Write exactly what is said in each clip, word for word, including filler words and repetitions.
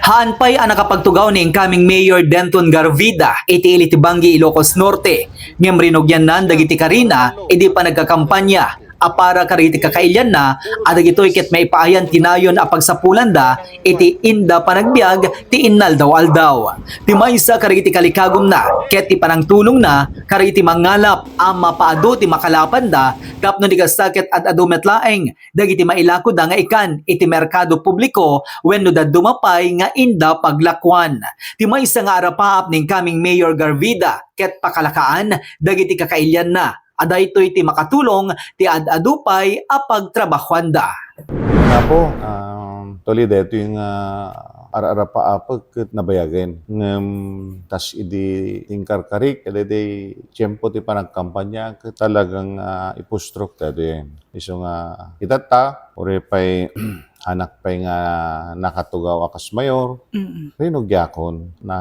Haan pay a nakapagtugaw ni incoming Mayor Denton Garvida iti ili ti Banggi, Ilocos Norte, ngem rinugiannan dagiti karina idi panagkakampanya a para kadagiti kakailianna a dagitoy ket maipaayan ti nayon a pagsapulanda iti inda panagbiag ti innaldaw-aldaw. Ti maysa kadagiti kalikagumna ket ti panangtulongna kadagiti mangngalap a mapaadu ti makalapanda tapno di kasta ket ad-adu met laeng dagiti mailakoda nga ikan iti merkado publiko wenno dadduma pay nga inda paglakuan. Ti maysa nga arapaap ni incoming Mayor Garvida ket pakalakaan dagiti kakailianna a daytoy ti makatulong ti ad-adu pay a pagtrabahuanda. Apo, um, tuloy daytoy nga ar-arapaapek ket nabayagen. Ngem kas idi tingkarkarik, daytoy tiempo ti panagkampanya ket talagang, ah, ipustrok daytoy. Isu nga itatta, uray pay anak pay nga nakatugaw a kas mayor, Mm. rinugiakon na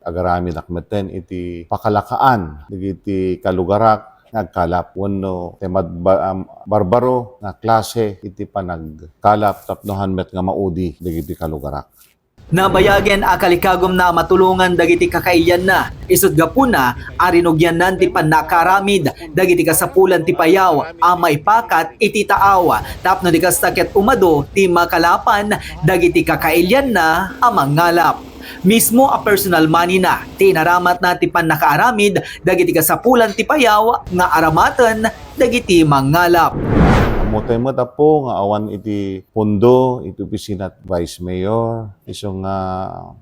agaramidak metten iti pakalakaan dagiti kalugarak nga agkalap wenno ti mad-, ba-, am, barbaro nga klase iti panagkalap tapno han met nga maudi dagiti kalugarak. Nabayagen a kalikagumna a matulongan dagiti kakailianna, isut' gapuna a rinugiannan ti pannakaaramid dagiti kasapulan ti payaw a maipakat iti taaw, tapno di kasta ket umadu ti makalapan dagiti kakailianna a mangngalap. Mismo a personal money-na ti inaramatna ti pannakaaramid dagiti kasapulan ti payaw nga aramaten dagiti mangngalap. Ammotay met, Apo, nga awan iti pondo iti opisina ti Vice Mayor. Isu nga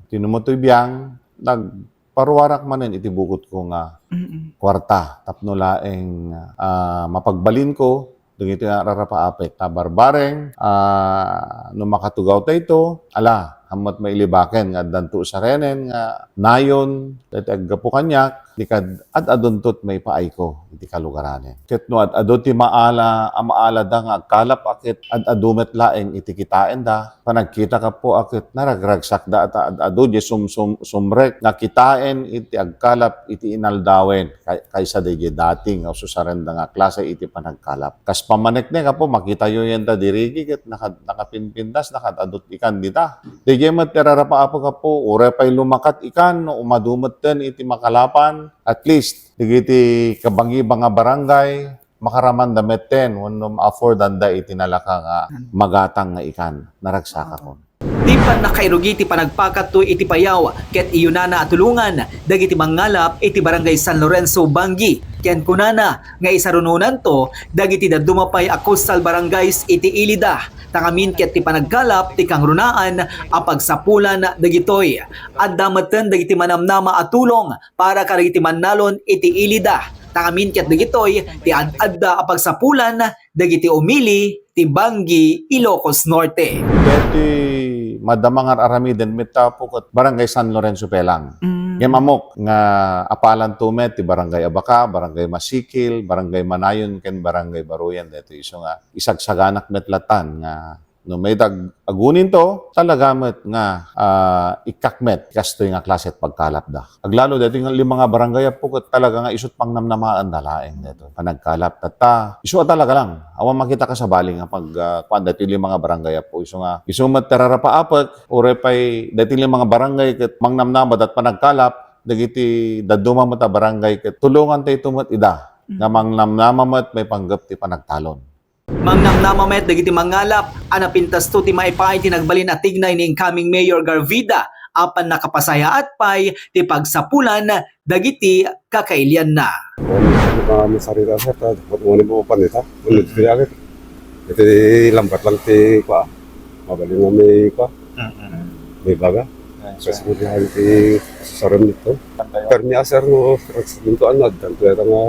tinumutoy biang, nagparuarak manen iti bukotko nga Mm-mm. kuarta tapno laeng, ah, mapagbalinko dagiti nga rarapaapek. Ta barbareng, ah, no makatugaw dayto, ala, hammet mailibaken nga addanto usarenen nga nayon, daytoy aggapu kaniak, di kad-, ad-adunto ti maipaayko iti kalugaranen. Ket no ad-adu ti maala a maalada nga agkalap a ket ad-adu met laeng iti kitaenda, panagkitak, Apo, a ket naragragsakda a ta ad-adu diay sum-, sum-, sumrek nga kitaen iti agkalap iti inaldawen, kay-, kaysa daydiay dati nga ususarenda nga klase iti panagkalap. Kas pamaneknek, Apo, makitayo yenta dirigi ket naka-, nakapinpintas, nakaad-adu ti ikan dita. Daydiay met ti rarapaapek, Apo, uray pay lumakat ikan no umadu metten iti makalapan, at least, dagiti kabangiba nga barangay, makaramanda metten wenno ma-affordanda iti nalaka nga magatang nga ikan. Naragsakakon. Ti pannakairugi ti panagpakatto iti payaw ket iyunana a tulongan dagiti mangngalap iti Barangay San Lorenzo, Banggi, ken kunana nga isarunonanto dagiti dadduma pay a coastal barangays iti ilida, ta ngamin ket ti panagkalap ti kangrunaan a pagsapulan dagitoy. Adda metten dagiti manamnama a tulong para kadagiti mannalon iti ilida, ta ngamin ket dagitoy ti ad-adda a pagsapulan dagiti umili ti Banggi, Ilocos Norte. Daytoy madama nga ar-aramiden met, Apo, ket Barangay San Lorenzo Pelang. Mm. Ngem ammok nga apalanto met ti Barangay Abaca, Barangay Masikil, Barangay Manayon, ken Barangay Baroyan. Daytoy isu nga isagsaganak met latan nga no mayta ag-, aguninto, talaga met nga, ah, ikkak met kastoy nga klase ti pagkalapda. Aglalo daytoy nga lima nga barangay, Apo, ket talaga nga isut' pangnamnamaanda laeng daytoy panagkalap. Tatta, isu a talaga lang. Awan makita ka sabali nga pag, ah, kuan daytoy lima nga barangay, Apo. Isu nga, isu met ti rarapaapek, uray pay daytoy lima nga barangay ket mangnamnama dat panagkalap, dagiti dadduma met a barangay ket tulongantayto met ida nga Mm. mangnamnama met maipanggep ti panagtalon. Mangnamnama met dagiti mangngalap a napintasto ti maipaay ti nagbalin a tignay ni incoming Mayor Garvida a pannakapasayaat pay ti pagsapulan dagiti kakailianna. Wani, ano ka, may sarili, sir, ta, ba't wani mo panita? Ano, Mm. kaya, iti lambat lang ti, kwa, mabalin nga may, kwa, Mm-mm. may baga. Yes, sir. Kasi mo dihan ti saram nito. Permi a, sir, no, minto ano, dan, kaya nga,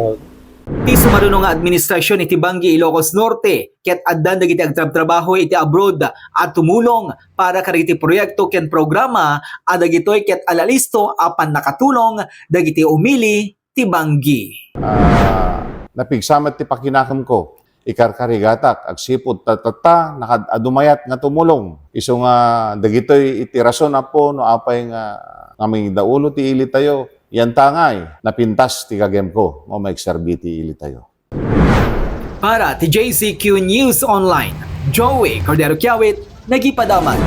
Ti sumaruno nga administrasyon iti Banggi, Ilocos Norte, ket addan dagiti agtrabtrabaho iti abroad a tumulong para kadagiti proyekto ken programa a dagitoy ket alalisto a pannakatulong dagiti umili ti Banggi. Ah, napigsa met ti pakinakemko. Ikarkarigatak agsipud ta tatta, nakaad-adu mayat nga tumulong. Isu nga dagitoy iti rason, Apo, no apay nga, nga mangidaulo ti ilitayo. Yantangay, napintas ti gagem ko nga maikserbi ti ilitayo. Para ti J C Q News Online, Joey Cordero Kiawit, nagipadaman.